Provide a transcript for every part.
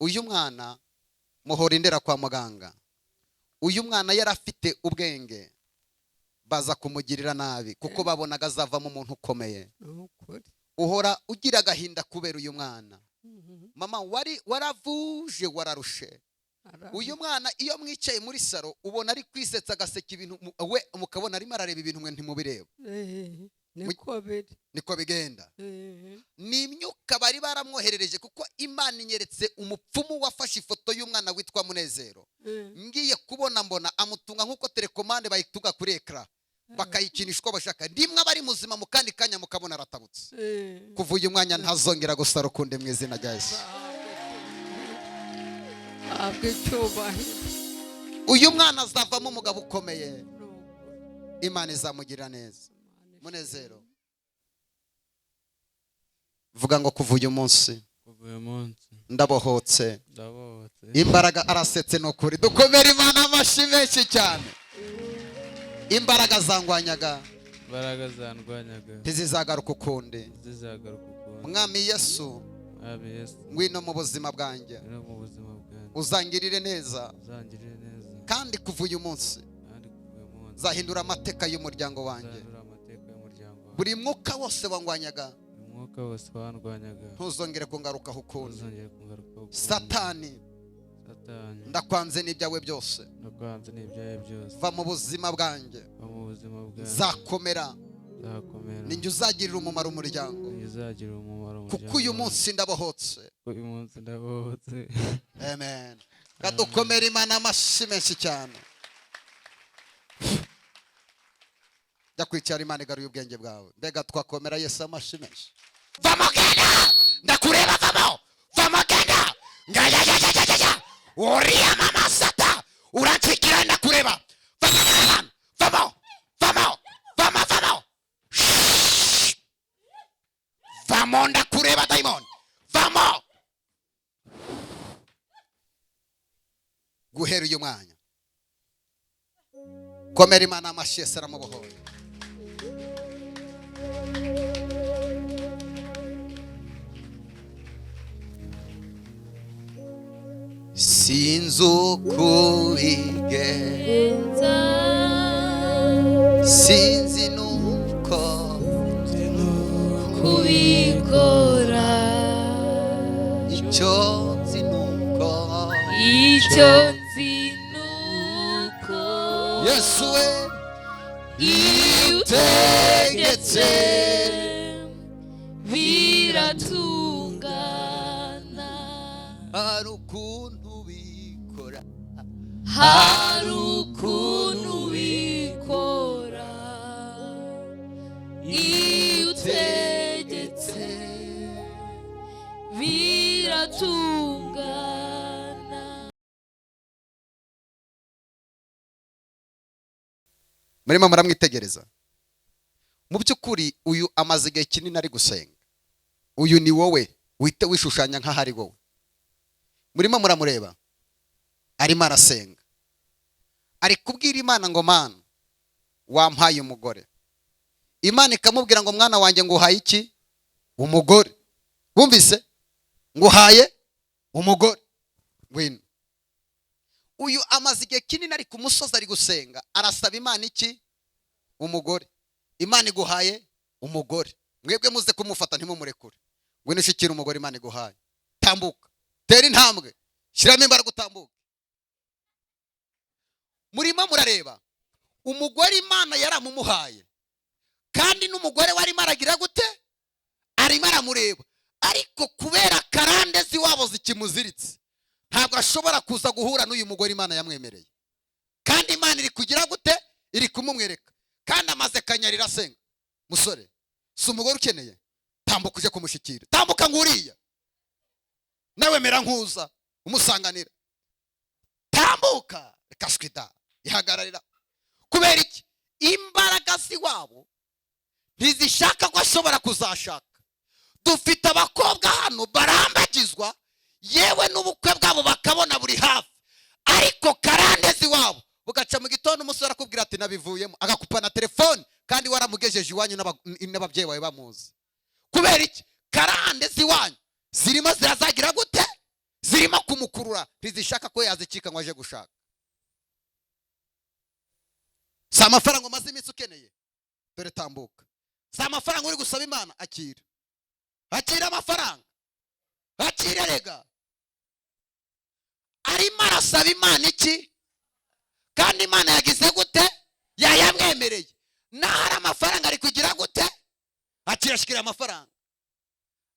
Uyu mwana muhora indera kwa muganga. Uyu mwana yari afite ubwenge, baza kumugirira nabi kuko babonaga azavamo umuntu ukomeye. Ni ukuri. Uhora ugira agahinda kubera uyu mwana. Mama, wari waravuje, wararushe. Uyu mwana iyo mwicaye muri salo ubona ari kwisetsa, agaseka ibintu we mukabona arimo arareba ibintu mwe ntimubireba. Niko biri. Niko bigenda. Ni imyuka bari baramwoherereje, kuko Imana inyeretse umupfumu wafashe ifoto y'umwana witwa Munezero. Ngiye kubona mbona amutunga nk'uko télécommande bayitunga kuri écran, bakayikinisha uko bashaka. Rimwe aba ari muzima, mu kandi kanya mukabona aratabutse. Kuva uyu mwanya ntazongera gusara ukundi mu izina rya Yesu. Ahabwe icyubahiro. Uyu mwana azavamo umugabo ukomeye. Ni ukuri. Imana izamugirira neza. Munezero, vuga ngo: "Kuva uyu munsi Kuva uyu munsi ndabohotse." Ndabohotse. Imbaraga, arasetse. Ni ukuri, dukomere Imana amashyi menshi cyane. Imbaraga zangwanyaga Imbaraga zandwanyaga ntizizagaruka ukundi. zizagaruka ukundi. Mwami Yesu, Mwami Yesu, ngwino mu buzima bwanjye, ngwino mu buzima bwanjye, uzangirire neza, uzangirire neza, kandi kuva uyu munsi kandi kuva uyu munsi nzahindura amateka y'umuryango wanjye. nzahindura amateka y'umuryango wanjye. Buri mwuka wose wangwanyaga Buri mwuka wose wandwanyaga ntuzongere kungarukaho ukundi. ntuzongere kungarukaho ukundi. Satani, Satani, ndakwanze n'ibyawe byose. Ndakwanze n'ibyawe byose. Va mu buzima bwanjye. Va mu buzima bwanjye. Nzakomera. Nzakomera. Ninjye uzagirira umumaro umuryango, Ninjye uzagirira umumaro kuko umuryango uyu wanjye. munsi ndabohotse. Kuko uyu munsi ndabohotse. Amen. Kadukomere Imana amashyi menshi cyane. Jya kwicara, Imana igaruye ubwenge bwawe. Mbega twakomera Yesu amashyi menshi! Vamo, genda, ndakureba. Vamo, vamo, genda. Ngayayayayaya, uriya mama sata uranshikira, ndakureba. Vamo vamo vamo vamo vamo. Shhh. Vamo, ndakureba dayimoni, vamo. Guhera uyu mwanya, komera Imana amashyi. Yesu aramubohoye. Sinzi uko ubigenza, sinzi nuko kubikora, icyo nzi nuko icyo nzi nuko Yesu we, iyo utegetse biratungana. Hari ukuntu ubikora, hari ukuntu ubikora, iyo utegetse biratungana. Murimo muramwitegereza. Mu by'ukuri uyu amaze igihe kinini ari gusenga. Uyu ni wowe wite wishushanya nk'aho ari wowe. Murimo muramureba, arimo arasenga, ari kubwira Imana ngo: "Mana, wampaye umugore." Imana ikamubwira ngo: "Mwana wanjye, nguhaye iki? Umugore." Wumvise? "Nguhaye umugore, ngwino." Uyu amaze igihe kinini ari ku musozi, ari gusenga, arasaba Imana iki? Umugore. Imana iguhaye umugore. Mwebwe muze kumufata, ntimumurekure. Ngwino ushyikire umugore Imana iguhaye. Tambuka, tera intambwe, shyiramo imbaraga utambuke. Murimo murareba, umugore Imana yaramumuhaye, kandi n'umugore we arimo aragira gute? Arimo aramureba, ariko kubera karande z'iwabo zikimuziritse ntabwo ashobora kuza guhura n'uyu mugore Imana yamwemereye. Kandi Imana iri kugira gute? Iri kumumwereka, kandi amaze kanyarira asenga. Musore, si umugore ukeneye? Tambuka uje kumushyikira. Tambuka nguriya nawe, mera nkuza umusanganira. Tambuka. Reka shwida, ihagararira. Kubera iki? Imbaraga z'iwabo ntizishaka ko ashobora kuzashaka. Dufite abakobwa hano barambagizwa, yewe n'ubukwe bwabo bakabona buri hafi, ariko karande z'iwabo bugaca mu gitondo umusore akubwira ati: "Nabivuyemo," agakupa na telefone, kandi waramugejeje iwanyu n'ababyeyi bawe bamuzi. Kubera iki? Karande z'iwanyu zirimo zirazagira gute? Zirimo. kumukurura, ntizishaka ko yazicika ngo aje gushaka. Si amafaranga umaze iminsi ukeneye, dore tambuka. Si amafaranga uri gusaba Imana, akira, akira amafaranga, akira. Rega arimo arasaba Imana iki? Kandi Imana yagize gute? Yayamwemereye. Naho ari amafaranga ari kugira gute? Akirashikira amafaranga,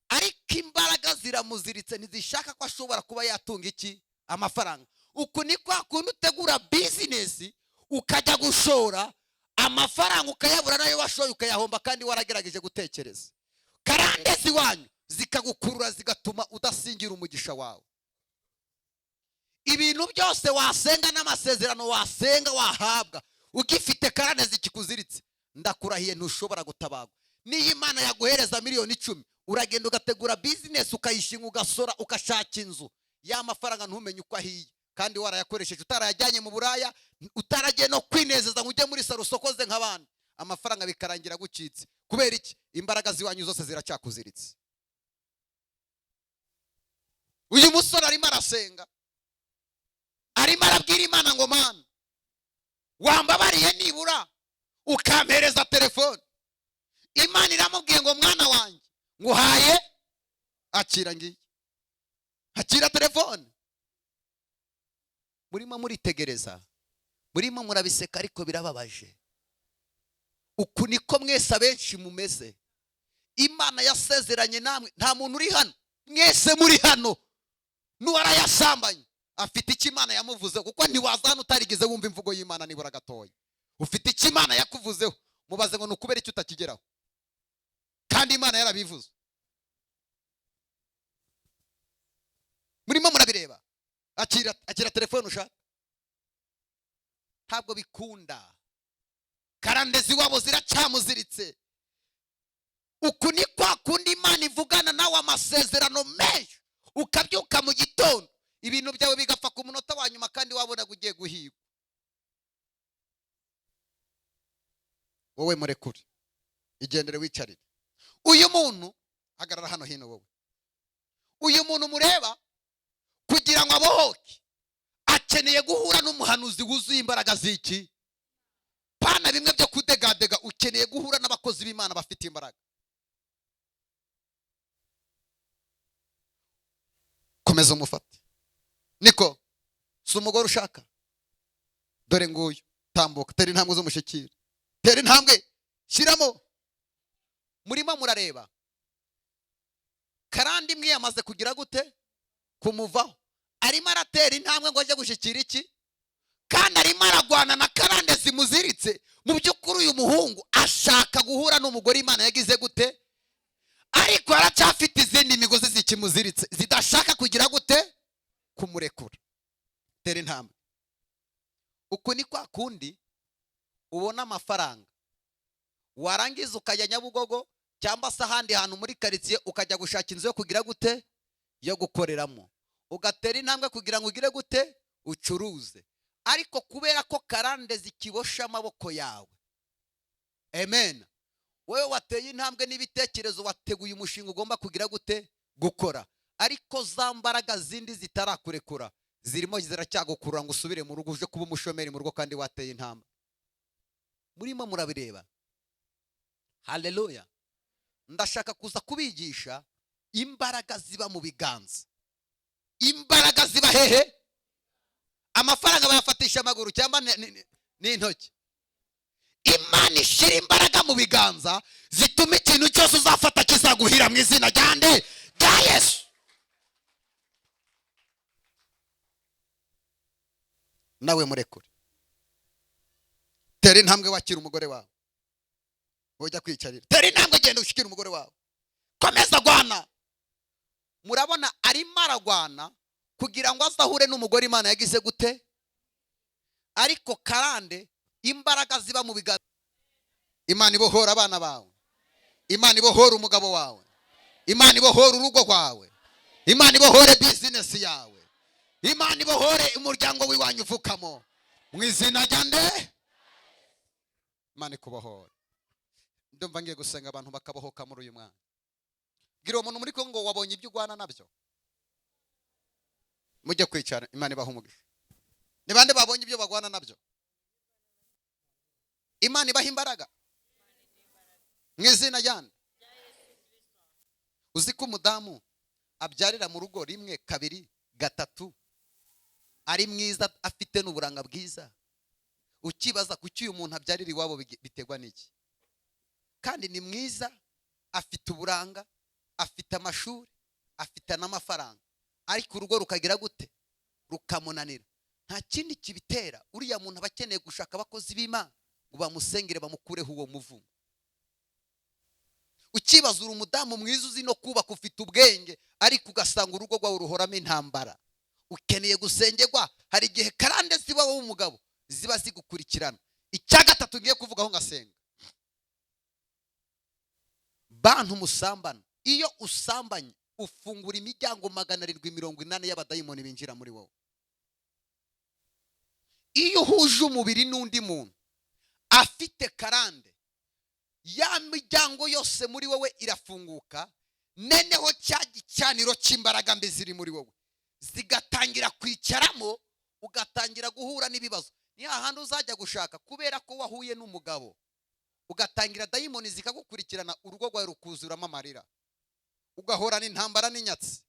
ariko imbaraga ziramuziritse, ntizishaka ko ashobora kuba yatunga iki? Amafaranga. Uku ni kwa kundi utegura bizinesi, ukajya gushora amafaranga ukayabura, nayo washoye ukayahomba, kandi waragerageje gutekereza. Karande z'iwanyu zikagukurura, zigatuma udasingira umugisha wawe. Ibintu byose wasenga n'amasezerano wasenga wahabwa, ugifite karande zikikuziritse, ndakurahiye ntushobora gutabagwa. Niyo Imana yaguhereza miliyoni 10, uragenda ugategura bizinesi, ukayishinga, ugasora, ugashaka inzu, ya mafaranga ntumenye uko ahiye, kandi warayakoresheje, utarayajyanye mu buraya, utaragiye no kwinezeza ngo ujye muri saro usokoze nk'abandi. Amafaranga bikarangira gucitse. Kubera iki? Imbaraga z'iwanyu zose ziracyakuziritse. Uyu musore arimo arasenga, arimo arabwira Imana ngo: "Mana, wambabariye nibura ukampereza telefone." Imana iramubwiye ngo: "Mwana wanjye, nguhaye, akira, ngiye, akira telefone." Murimo muritegereza, murimo murabiseka, ariko birababaje. Uku niko mwese abenshi mumeze. Imana yasezeranye namwe, nta muntu uri hano, mwese muri hano n'uwarayasambanye afite icyo Imana yamuvuzeho, kuko ntiwaza hano utarigeze wumva imvugo y'Imana nibura gatoya. Ufite icyo Imana yakuvuzeho. Mubaze ngo ni ukubera icyo utakigeraho kandi Imana yarabivuze. Murimo murabireba. Akira, akira telefone ushaka. Ntabwo bikunda, karande z'iwabo ziracyamuziritse. Uku ni kwa kundi Imana ivugana nawe amasezerano menshi, ukabyuka mu gitondo ibintu byawe bigapfa ku munota wa nyuma, kandi wabonaga ugiye guhigwa. Wowe murekure, igendere, wicarire. Uyu muntu, hagarara hano hino wowe. Uyu muntu mureba, kugira ngo abohoke akeneye guhura n'umuhanuzi wuzuye imbaraga z'iki? Pana bimwe byo kudegadega. Ukeneye guhura n'abakozi b'Imana bafite imbaraga. Komeza umufate. Niko si umugore ushaka? Dore nguyu, tambuka, tera intambwe z'umushyikira, tera intambwe, shyiramo. Murimo murareba, karande imwe yamaze kugira gute? Kumuvaho. Arimo aratera intambwe ngo ajye gushyikira iki? Kandi arimo aragwana na karande zimuziritse. Mu by'ukuri uyu muhungu ashaka guhura n'umugore Imana yagize gute? Ariko aracyafite izindi migozi zikimuziritse, zidashaka kugira gute? Kumurekura. Tera intambwe. Uku ni kwa kundi ubona amafaranga, warangiza ukajya Nyabugogo cyangwa se ahandi hantu muri karitsiye, ukajya gushaka inzu yo kugira gute? Yo gukoreramo, ugatera intambwe kugira ngo ugire gute? Ucuruze. Ariko kubera ko karande zikibosha amaboko yawe, amen, wowe wateye intambwe n'ibitekerezo, wateguye umushinga ugomba kugira gute? Gukora. Ariko za mbaraga zindi zitarakurekura zirimo ziracyagukurura ngo usubire mu rugo, uje kuba umushomeri mu rugo kandi wateye intambwe. Murimo murabireba. Haleluya! Ndashaka kuza kubigisha imbaraga ziba mu biganza. Imbaraga ziba hehe? Amafaranga bayafatisha amaguru cyangwa n'intoki? Imana ishyira imbaraga mu biganza zituma ikintu cyose uzafata kizaguhira mu izina rya nde? Rya Yesu. Nawe murekure, tera intambwe, wakira umugore wawe, ujya kwicarira. Tera intambwe, genda ushyikire umugore wawe, komeza gwana. Murabona arimo aragwana kugira ngo azahure n'umugore Imana yagize gute? Ariko karande, imbaraga ziba mu biganza. Imana ibohora abana bawe, Imana ibohora umugabo wawe, Imana ibohora urugo rwawe, Imana ibohore bizinesi yawe, Imana ibohore umuryango w'iwanyu uvukamo mu izina rya nde? Imana ikubohore. Ndumva ngiye gusenga abantu bakabohoka muri uyu mwanya. Bwira uwo muntu muri Kongo wabonye ibyo urwana nabyo. Mujye kwicara. Imana ibaha umugisha. Ni bande babonye ibyo bagwana nabyo? Imana ibaha imbaraga mu izina ryande. Uzi ko umudamu abyarira mu rugo rimwe, kabiri, gatatu, ari mwiza, afite n'uburanga bwiza, ukibaza kuki uyu muntu abyarira iwabo? Biterwa n'iki? Kandi ni mwiza, afite uburanga, afite amashuri, afite n'amafaranga, ariko urugo rukagira gute? Rukamunanira. Nta kindi kibitera. Uriya muntu aba akeneye gushaka abakozi b'Imana ngo bamusengere, bamukureho uwo muvumo. Ukibaza, uri umudamu mwiza, uzi no kubaka, ufite ubwenge, ariko ugasanga urugo rwawe ruhoramo intambara. Ukeneye gusengerwa. Hari igihe karande ziba wowe umugabo ziba zigukurikirana. Icya gatatu ngiye kuvugaho ngasenga: bantu musambana, iyo usambanye ufungura imiryango 780 y'abadayimoni binjira muri wowe. Iyo uhuje umubiri n'undi muntu afite karande, ya miryango yose muri wowe irafunguka. Neneho cya gicaniro cy'imbaraga mbi ziri muri wowe zigatangira kwicaramo, ugatangira guhura n'ibibazo. Ni hahandi uzajya gushaka, kubera ko wahuye n'umugabo, ugatangira dayimoni zikagukurikirana, urugo rwawe rukuzuramo amarira, ugahorana intambara n'inyatsi.